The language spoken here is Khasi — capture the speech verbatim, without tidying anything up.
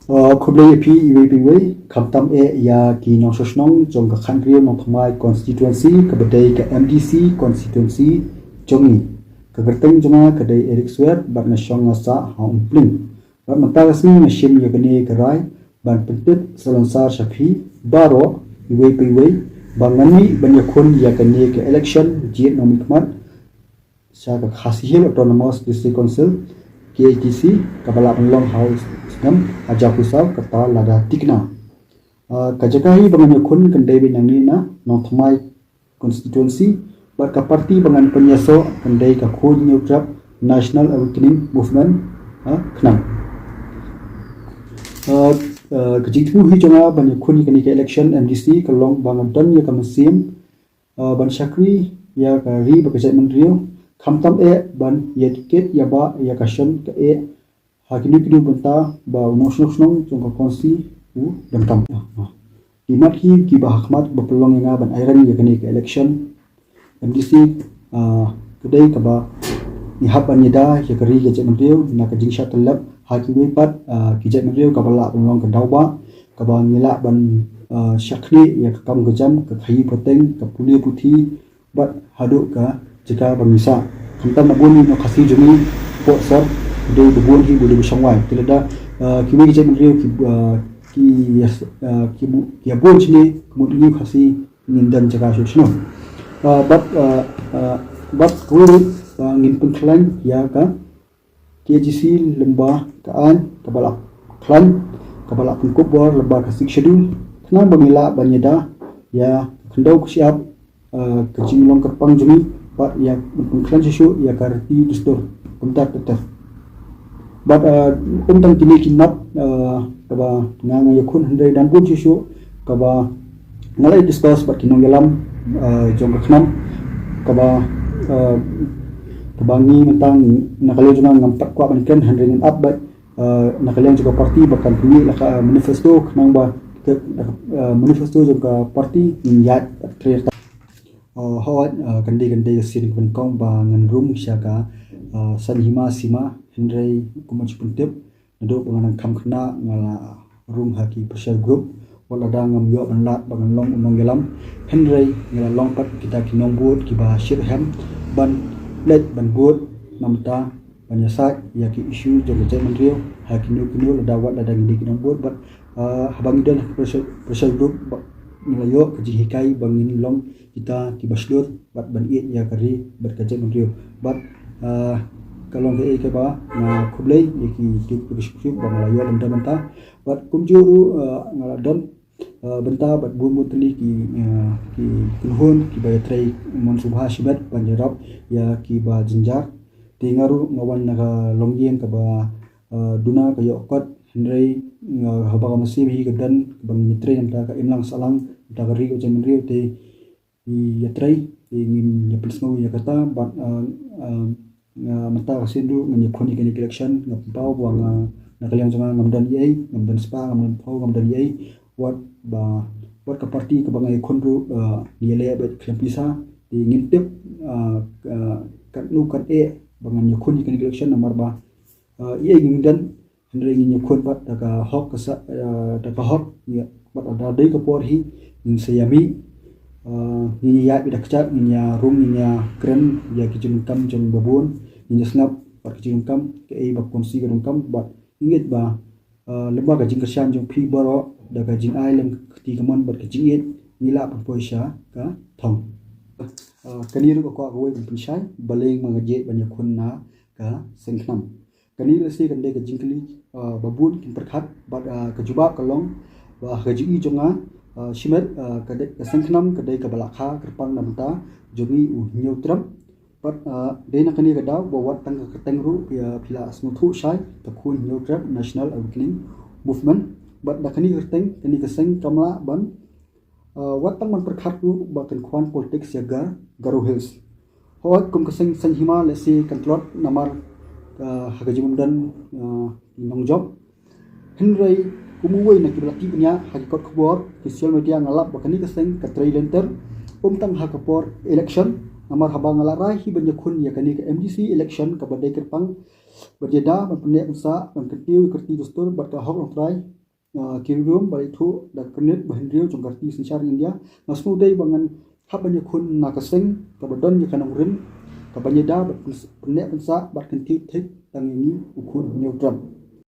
Uh, khublei ïa phi iwei pa iwei, khamtam eh ïa ki nongshong shnong jong ka Khatriew Nongthymmai constituency, kaba dei ka M D C constituency jong ngi. Ka kyrteng jong nga ka dei Eric Swer, bad nga shong nga sah ha Umpling. Bad mynta ka sngi nga shim ïa kane ka rai ban pyntip salonsar sha phi baroh iwei pa iwei, ba ngan mih ban ïakhun ïa kane ka election jied nongmihkhmat sha ka Khasi Hills Autonomous District Council, K H D C, kaba lah ban long ha u snem hajar arphew saw, kata lada thikna. Uh, ka jaka hi ba ngan ïakhun kan dei beit nangne na Nongthymmai constituency, bad ka party ba ngan pynïasoh kan dei ka Khun Hynñiewtrep National Awakening Movement, uh, KHNAM. Uh, uh, ka jingthmu hi jong nga ban ïakhun ïa kane ka election M D C ka long ba nga don ïa ka mynsiem, uh, ban shakri ïa ka ri bad ka jaitbynriew, khamtam eh ban ïa kit ïa ba ïa ka shon ka eh ha kino kino bynta ba u nongshong shnong jong ka constituency u donkam. Ki mat hi kiba ha khmat ba pynlong ïa nga ban airang ïa kane ka election M D C, ah, ka dei kaba ngi hap ban ïada ïa ka ri ka jaitbynriew na ka jingshah tyllep ha kiwei pat, ah, ki jaitbynriew, kaba lah ban long ka daw ba kaba ngi lah ban, ah, shakri ïa ka kam ka jam, ka khaïi pateng, ka pule puthi, bad haduh ka jaka ba ngi sah. Khamtam na bun ïa u Khasi jong ngi, pok sor, dei ba bun hi, ba dei ba shongwai. Te lada, ah, kiwei ki jaitbynriew ki, ah, ki, ah, ki bu-, ki ïa bun shane, ka mut ngi u Khasi ngin don jaka shuh shuh. Ah, bad, ah, ah, bad kawei ruh, ah, ngin pynkhlaiñ ïa ka K H D C lyngba ka aiñ kaba la khlaiñ, kaba la pynkup bor lyngba ka Sixth Schedule, khnang ba ngi lah ban ïada ïa ka khyndew ka shyiap, ah, ka jinglong kyrpang jong ngi, bad ïa ban pynkhlaiñ shuh shuh ïa ka riti dustur kumta ter ter. Bad, ah, ym tang kine ki mat, ah, kaba nga nga ïakhun, hynrei dang bun shuh shuh kaba nga la discuss bad ki nongïalam, ah, jong ka KHNAM, kaba, ah, kaba ngi mynta na ka liang jong nga ngam pat kwah ban kren, hynrei ngin ap bad, ah, na ka liang jong ka party ba kan pynmih la ka, ah, manifesto, khnang ba ka, ah, manifesto jong ka party ngin ïaid bad trei. Ah, hooid, ah, kan dei, kan dei ka sien nyngkong ba ngan rung sha ka, ah, saiñ hima sima, hynrei kumba shu pyntip, naduh ba nga nang kham khynnah nga la rung ha ki pressure group, wat lada ngam ïoh ban lad ba ngan long u nongïalam, hynrei nga la long pat kita ki nongbud kiba shitrhem ban leit ban bud, namar ban ïasaid ïa ki issue jong ka jaitbynriew ha kino kino, lada wat lada ngi dei ki nongbud. Bad, ah, haba ngi don ha ki pressure, pressure group, ba ngi la ïoh ka jinghikai ba ngin long kita kiba shlur bad ban ïeit ïa ka ri bad ka jaitbynriew. Bad, ah, ka long kaei kaba nga khublei ïa ki, ki, ki, ki, ba nga la ïoh ban don bynta. Bad kumjuh ruh, ah, nga la don, ah, bynta bad bun bun tylli ki, ah, ki kynhun kiba ïatrei mon sngewbha shimet ban ïarap ïa kiba jynjar. Te nga ruh nga wan na ka longïing kaba, ah, duna ka ïoh kot, hynrei nga, haba ka mynsiem hi ka don kaba ngin ïatrei na ka bynta ka imlang sahlang, na ka bynta ka ri ka jaitbynriew, te ïatrei, te ngin ïa pynsngew ïa kata, bad, ah, ah, nga mynta ka sien ruh ngan ïakhun ïa kane ka election, nga pynpaw ba nga, na ka liang jong nga ngam don ei ei, ngam don spah, ngam don phew, ngam don ei ei, wat ba, wat ka party kaba nga ïakhun ruh, ah, ngi ïaleh bad khlem pisa, te ngin tip, ah, ka, katno kat eh ba ngan ïakhun ïa kane ka election, namar ba, ah, ei ei ngin don, hynrei ngin ïakhun bad da ka hok ka sa, eh, da ka hok, ïa, bad da dei ka por hi ngin sa ïamih, eh, ngin ïa ïaid bad da kjat, ngin ïa rung, ngin ïa kren ïa ki jingdonkam jong ba bun, ngin ïa sngap bad ki jingdonkam, kaei ba ka constituency ka donkam, bad ngeit ba, eh, lyngba ka jingkyrshan jong phi baroh, da ka jingai lem ka kti kamon bad ka jingïeit, ngi lah ban poi sha ka thong. Eh, kane ruh ka kwah kawei ban pynshai, balei ma nga jied ban ïakhun na ka seng KHNAM. Kane lehse kan dei ka jingkylli, ah, ba bun kin pyrkhat, bad, ah, ka jubab ka long ba ha ka jingïohi jong nga, ah, shimet, ah, ka dei, ka seng KHNAM ka dei kaba la kha kyrpang na ka bynta jong ngi u Hynñiewtrep. Bad, ah, dei na kane ka daw ba wat tang ka kyrteng ruh phi, ah, phi la sngewthuh shai, ka Khun Hynñiewtrep National Awakening Movement. Bad da kane ka kyrteng, kane ka seng kam lah ban, ah, wat tang ban pyrkhat ruh ba kan khwan politics ïa ka Garo Hills. Hooid, kum ka seng saiñ hima lehse kan tlot namar, ah, ha ka jingbym don, ah, nongjop. Hynrei kum uwei na kiba la tip bniah ha ki kot khubor, ki social media, nga lap ba kane ka seng ka trei lynter, ym tang ha ka por election, namar haba nga la rai hi ban ïakhun ïa kane ka M D C election kaba dei kyrpang, bad ïada ban pynneh pynsah, ban kyntiew ïa ka riti dustur bad ka hok longtrai, ki riewrum ba ithuh da ka rit ba hynriew jong ka riti synshar India. Nga sngewdei ba ngan hap ban ïakhun na ka seng kaba don ïa ka nongrim kaba ïada bad pynneh pynsah bad kyntiew thik tang ïa ngi u khun hynñiewtrep.